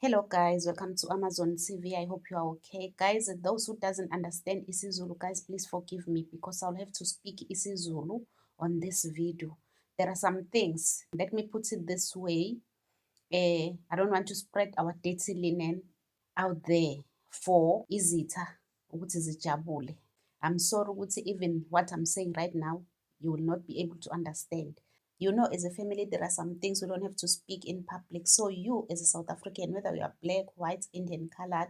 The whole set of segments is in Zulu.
Hello guys, welcome to Amazon TV. I hope you are okay. Guys, those who doesn't understand isiZulu, guys, please forgive me because I'll have to speak isiZulu on this video. There are some things, let me put it this way. I don't want to spread our dirty linen out there for izitha ukuthi zijabule. I'm sorry ukuthi even what I'm saying right now, you will not be able to understand. As a family, there are some things we don't have to speak in public. So you, as a South African, whether you are black, white, Indian, colored,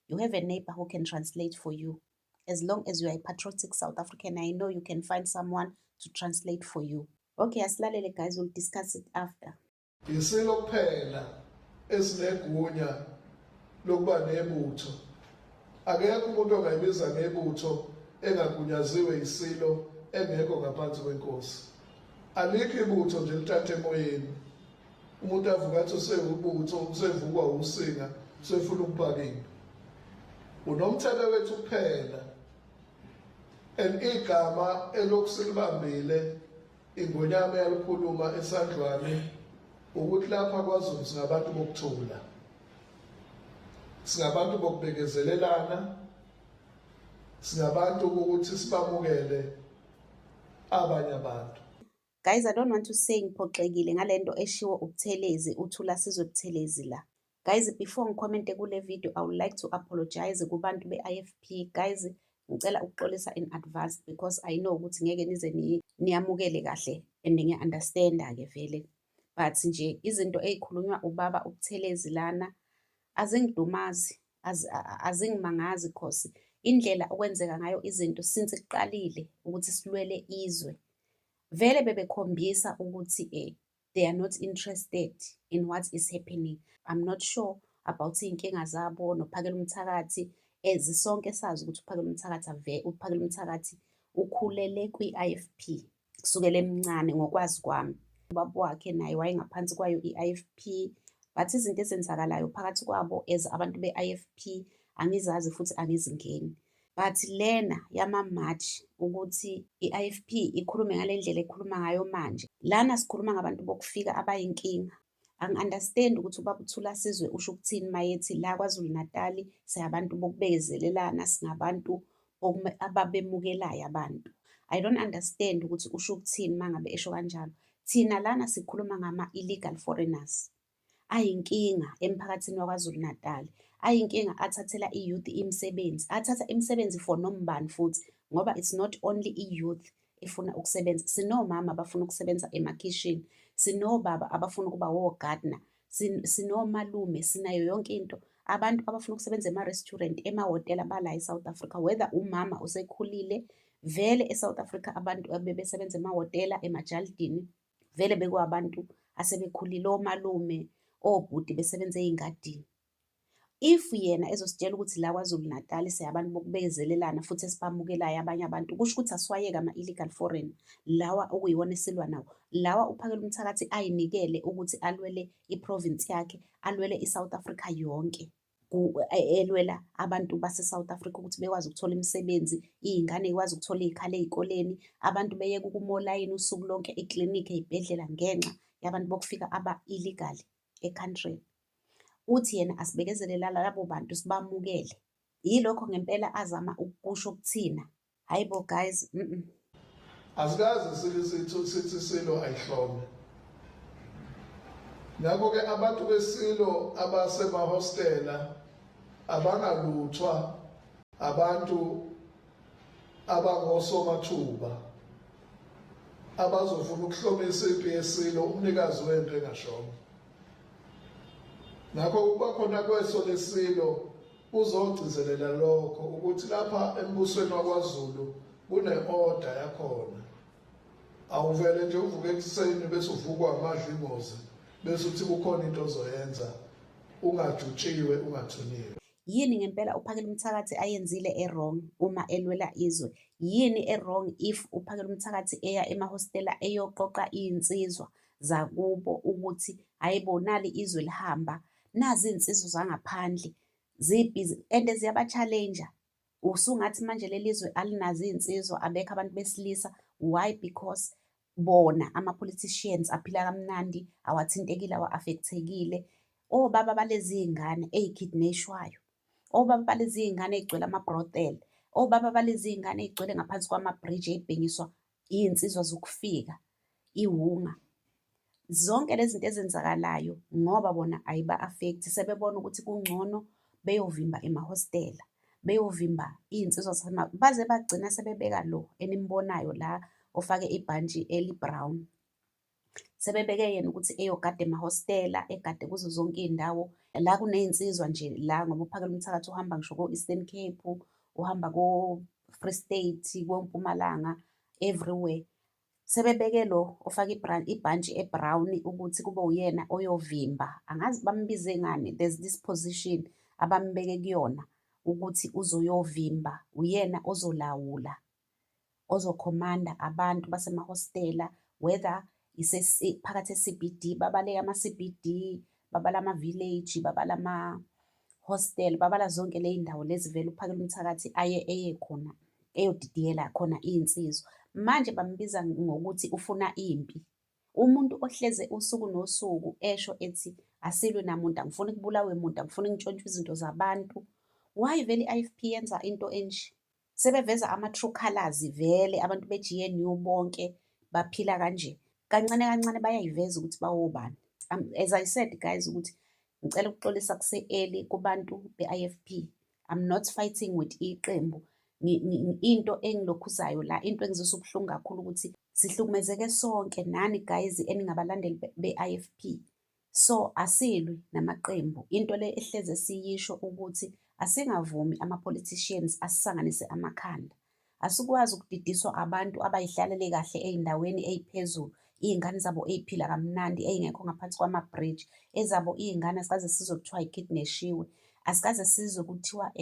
you have a neighbor who can translate for you. As long as you are a patriotic South African, I know you can find someone to translate for you. Okay, asilalele guys, we'll discuss it after. Isilo kuphela esinegunya lokuba nebutho. Akekho umuntu ongayibiza ngebutho engagunyaziwe isilo, engekho ngaphansi kwenkosi. Alikho ibutho nje lithathe emoyeni, umuntu avuka athi usewubutho, usevukwa usinga, usefuna ukupaka impi. Unomthetho wethu kuphela and igama elokusilibambile ingonyama yalikhuluma esandlwane ukuthi lapha kwaZulu singabantu bokuthula, singabantu bokubekezelelana, singabantu ukuthi sibamukele abanye abantu. Guys, I don't want to say ngiphoxekile ngalento eshiwo uButhelezi, uThula Sizwe Buthelezi la. Guys, before ngicommente kule video, I would like to apologize kubantu be-IFP. Guys, ngicela ukuxolisa in advance because I know ukuthi ngeke nize niyamukele kahle and ngiya-understand-a-ke vele. But nje izinto ey'khulunywa ubaba uButhelezi lana azingidumazi, azingimangazi cause indlela okwenzeka ngayo izinto since kuqalile ukuthi silwele izwe, vele bebekhombisa ukuthi they are not interested in what is happening. I'm not sure about iy'nkinga zabo noPhakel'umthakathi, as sonke sazi ukuthi uPhakel'umthakathi ukhulele kwi-IFP kusukela emncane ngokwazi kwami. Ubaba wakhe naye wayengaphansi kwayo i-IFP, but izinto ezenzakalayo phakathi kwabo as abantu be-IFP angizazi futhi angizingeni. But lena yama-march ukuthi i-IFP ikhulume ngale ndlela ekhuluma ngayo manje, lana sikhuluma ngabantu bokufika abayinkinga. Angi-understand ukuthi ubaba uThula Sizwe usho ukuthini mayethi la KwaZulu Natali singabantu bokubekezelelana, singabantu ababemukelayo abantu. I don't understand ukuthi usho ukuthini uma ngabe esho kanjalo. Thina lana sikhuluma ngama-illegal foreigners ayinkinga emphakathini waKwaZulu Natal, ayinkinga athathela i-youth imisebenzi, athatha imisebenzi for noma ubani futhi, ngoba it's not only i-youth efuna ukusebenza. Sinomama abafuna ukusebenza emakhishini, sinobaba abafuna ukuba wo-gardener, sinomalume, sinayo yonke into. Abantu abafuna ukusebenza ema-restaurant, emahhotela bala e-South Africa, whether umama usekhulile, vele e-South Africa abantu abebesebenza emahhotela, emajalidini, vele bekuwabantu asebekhulile, omalume, obhuti besebenza ey'ngadini. If yena ezositshela ukuthi la KwaZulu Natal singabantu bokubekezelelana futhi esibamukelayo abanye abantu, kusho ukuthi asiwayeke ama-illegal foreigner lawa okuyiwona esilwa nawo, lawa uPhakel'umthakathi ay'nikele ukuthi alwele i-province yakhe, alwele i-South Africa yonke, elwela abantu base-South Africa ukuthi bekwazi ukuthola imisebenzi, iy'ngane y'kwazi ukuthola iy'khala ey'koleni, abantu beyeke ukuma olayini usuku lonke eklinikhi, ey'bhedlela ngenxa yabantu bokufika aba-illegal e-country-ni. Uthi yena asibekezelele labo bantu sibamukele. Yilokho ngempela azama ukusho kuthina. Hhayi bo guys, Asikaze sithi silo ayihlome. Ngakho-ke abantu besilo abasemahostela abangaluthwa abantu abangosomathuba abazofuna ukuhlomisa impi yesilo umnikazi wento engashongo. Ngakho ukuba khona kweso lesilo kuzogcizelela lokho ukuthi lapha embusweni wakwaZulu kune-order yakhona. Awuvele nje uvuke ekuseni bese uvukwa amadlingozi bese uthi kukhona into ozoyenza ungajutshiwe, ungathunyiwe. Yini ngempela uPhakel'umthakathi ayenzile e-wrong uma elwela izwe? Yini e-wrong if uPhakel'umthakathi eya emahostela eyoqoqa iy'nsizwa zakubo ukuthi hhayi bo, nali izwe lihamba, nazi iy'nsizwa zangaphandle zibhizi and ziyaba-challenge-a. Usungathi manje leli zwe alinazo iy'nsizwa, abekho abantu besilisa. Why? Because bona ama-politicians aphila kamnandi, awathintekile, awa-affect-ekile. Obaba balezi iy'ngane ey'khidneshwayo, obaba balezi iy'ngane ey'gcwele ama-brothel, obaba balezi iy'ngane ey'gcwele ngaphansi kwamabhriji ey'bhenyiswa iy'nsizwa zokufika, iwunga. Zonke lezi zinto ezenzakalayo ngoba bona ayiba-affect-i, sebebona ukuthi kungcono beyovimba emahostela, beyovimba iy'nsizwa baze bagcina sebebeka lo enimbonayo la ofake ibhantshi eli-brown. Sebebeke yena ukuthi eyogada emahostela, egade kuzo zonke iy'ndawo la kuney'nsizwa nje la, ngoba uPhakel'umthakathi uhamba ngisho ko-Eastern Cape, uhamba ko-Free State, koMpumalanga, everywhere. Sebebeke lo ofake ibhantshi e-brown ukuthi kube uyena oyovimba. Angazi bambize ngani, there's this position abambeke kuyona ukuthi uzoyovimba, uyena ozolawula, ozokhomanda abantu basemahostela, whether phakathi e-CBD, babale ama-CBD, babala ama-village, babala ama-hostel, babala zonke ley'ndawo lezi vele uPhakel'umthakathi aye eye khona, eyodidiyela khona iy'nsizwa. Manje bambiza ngokuthi ufuna impi. Umuntu ohleze usuku nosuku esho ethi asilwe namuntu, angifuni kubulawe muntu, angifuni kuntshontshwe izinto zabantu. Why vele i-IFP yenza into enje? Sebeveza ama-true colours vele abantu be-G_N_U bonke baphila kanje. Kancane kancane bayayiveza ukuthi bawobani. As I said guys ukuthi ngicela ukuxolisa kuse-early kubantu be-I_F_P. I'm not fighting with iqembu. Into engilokhuzayo la, into engizwisa ubuhlungu kakhulu ukuthi sihlukumezeke sonke nani guys eningabalandeli be-I_F_P. So asilwi namaqembu. Into le ehleze siyisho ukuthi asingavumi ama-politicians asisanganise amakhanda. Asikwazi ukudidiswa abantu abayihlalele kahle ey'ndaweni ey'phezulu, iy'ngane zabo ey'phila kamnandi, ey'ngekho ngaphansi kwamabhriji, ezabo iy'ngane asikaze sizwe kuthiwa y'khidneshiwe, asikaze sizwe kuthiwa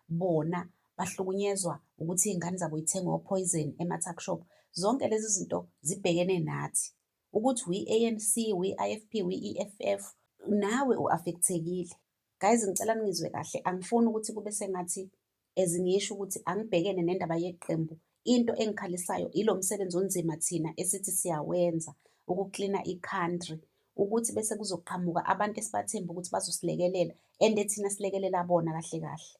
bona bahlukunyezwa ukuthi iy'ngane zabo y'thengwe o-poison ema-tuck shop. Zonke lezi zinto zibhekene nathi. Ukuthi uyi-A_N_C, uyi-I_F_P, uyi-E_F_F, nawe u-affect-ekile. Guys, ngicela ningizwe kahle, angifuni ukuthi kube sengathi as ngisho ukuthi angibhekene nendaba yeqembu. Into engikhalisayo ilo msebenzi onzima thina esithi siyawenza ukuklina i-country, ukuthi bese kuzoqhamuka abantu esibathemba ukuthi bazosilekelela, and thina silekelela bona kahle kahle.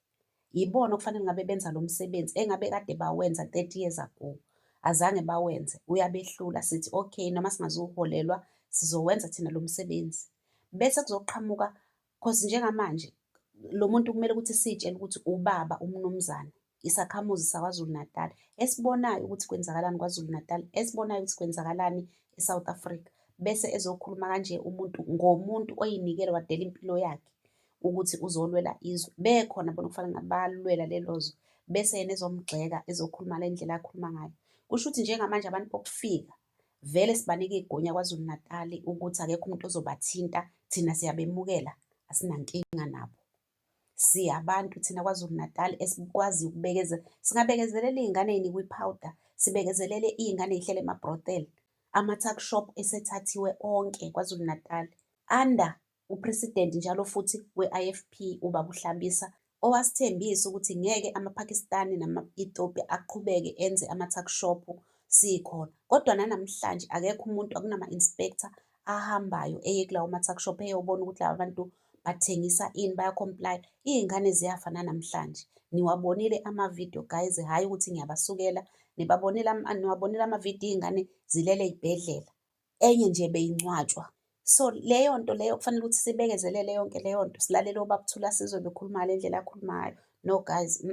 Yibona okufanele ngabe benza lo msebenzi engabe kade bawenza 30 years ago, azange bawenze, uyabehlula. Sithi okay, noma singazuholelwa sizowenza thina lo msebenzi. Bese kuzoqhamuka, cause njengamanje lo muntu kumele ukuthi sitshele ukuthi ubaba umnumzane, isakhamuzi saKwaZulu Natal, esibonayo ukuthi kwenzakalani KwaZulu Natal, esibonayo ukuthi kwenzakalani eSouth Africa, bese ezokhuluma kanje umuntu ngomuntu oyinikele wadela impilo yakhe ukuthi uzolwela izwe. Bekhona bona okufanele ngabe bayalwela lelo zwe, bese yena ezomgxeka ezokhuluma le ndlela akhuluma ngayo. Kusho ukuthi njengamanje abantu bokufika vele sibanike igunya KwaZulu Natal ukuthi akekho umuntu ozobathinta, thina siyabemukela, asinankinga nabo. Siyabantu thina KwaZulu Natal esikwaziyo ukubekezela. Singabekezelela iy'ngane ey'nikwa i-powder, sibekezelele iy'ngane ey'hleli ema-brothel, ama-tuck shop esethathiwe onke KwaZulu Natal. Under u-president njalo futhi we-I_F_P ubaba uHlabisa, owasithembisa ukuthi ngeke ama-Pakistani nama-Ethiopia aqhubeke enze ama-tuck shop sikhona. Kodwa nanamhlanje akekho umuntu, akunama-inspector ahambayo eye kulawo ma-tuck shop eyobona ukuthi laba bantu bathengisa ini, baya-comply. Iy'ngane ziyafa nanamhlanje. Niwabonile ama-video guys, hhayi ukuthi ngiyabasukela, nibabonile, niwabonile amavidiyo iy'ngane zilele ey'bhedlela. Enye nje beyingcwatshwa. So leyo nto leyo kufanele ukuthi sibekezelele yonke leyo nto, silalele obaba Thulasizwe bekhuluma ngale ndlela akhuluma ngayo. No guys,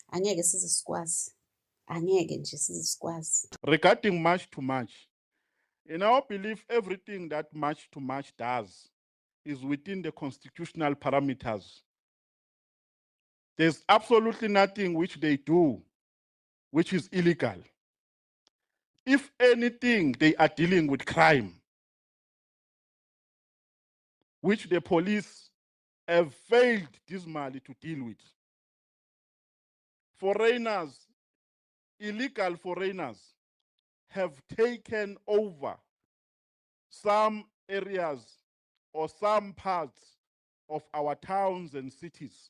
angeke size sikwazi. Angeke nje size sikwazi. Regarding March to March, in our belief, everything that March to March does is within the constitutional parameters. There's absolutely nothing which they do which is illegal. If anything, they are dealing with crime, which the police have failed dismally to deal with. Foreigners, illegal foreigners, have taken over some areas or some parts of our towns and cities.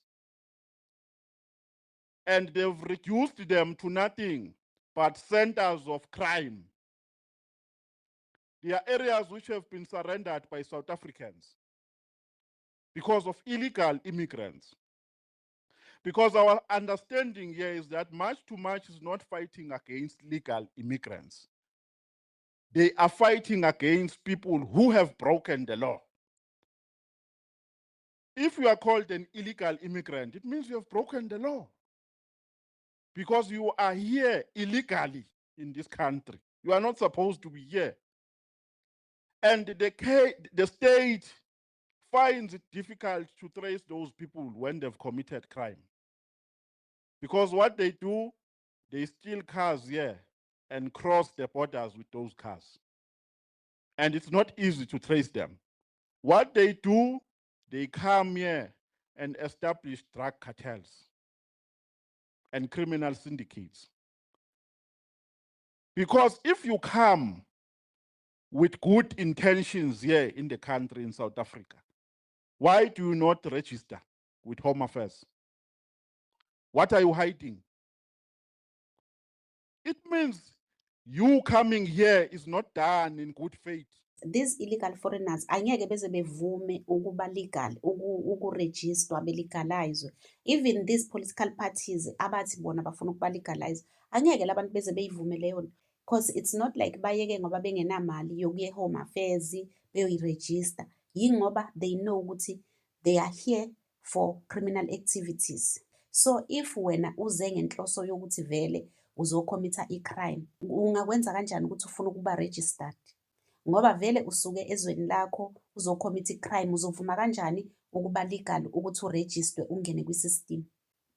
And they've reduced them to nothing but centers of crime. There are areas which have been surrendered by South Africans because of illegal immigrants. Because our understanding here is that March to March is not fighting against legal immigrants. They are fighting against people who have broken the law. If you are called an illegal immigrant, it means you have broken the law because you are here illegally in this country. You are not supposed to be here. And the state finds it difficult to trace those people when they've committed crime. Because what they do, they steal cars here and cross the borders with those cars. And it's not easy to trace them. What they do, they come here and establish drug cartels and criminal syndicates. Because if you come with good intentions here in the country, in South Africa, why do you not register with Home Affairs? What are you hiding? It means you coming here is not done in good faith. These illegal foreigners angeke beze bevume ukuba legal, ukurejistwa, be-legalize. Even these political parties abathi bona bafuna ukuba legalize, angeke labantu beze beyivume leyo nto. 'Cause it's not like bayeke ngoba bengenamali yokuya e-Home Affairs beyoyirejista. Yingoba they know ukuthi they are here for criminal activities. So if wena uze ngenhloso yokuthi vele uzokhomitha i-crime, ungakwenza kanjani ukuthi ufune ukuba registered? Ngoba vele usuke ezweni lakho uzokhomitha i-crime, uzovuma kanjani ukuba legal, ukuthi urejistwe, ungene kwi-system?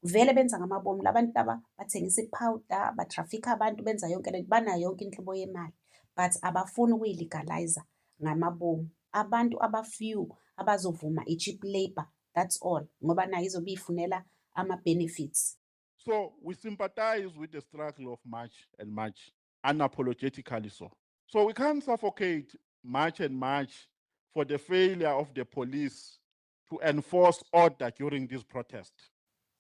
Vele benza ngamabomu labantu laba, bathengisa i-powder, ba-traffic-a abantu, benza yonke lento, banayo yonke inhlobo yemali, but abafuni ukuyi-legalize ngamabomu. Abantu aba-few abazovuma i-cheap labour, that's all, ngoba nayo izobe ifunela ama-benefits. So we sympathize with the struggle of March and March, unapologetically so. So we can't suffocate March and March for the failure of the police to enforce order during this protest.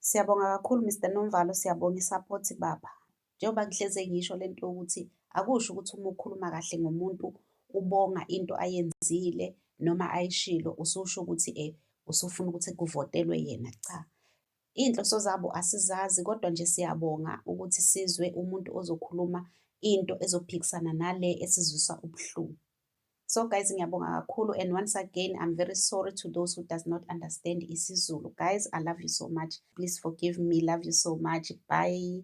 Siyabonga kakhulu, Mr Nomvalo, siyabonga i-support, baba. Njengoba ngihleze ngisho lento yokuthi akusho ukuthi uma ukhuluma kahle ngomuntu, ubonga into ayenzile noma ayishilo, ususho ukuthi usufuna ukuthi kuvotelwe yena. Cha. Iy'nhloso zabo asizazi, kodwa nje siyabonga ukuthi sizwe umuntu ozokhuluma into ezophikisana nale esizwisa ubuhlungu. So guys, ngiyabonga kakhulu, and once again I'm very sorry to those who does not understand isiZulu. Guys, I love you so much. Please forgive me. Love you so much. Bye.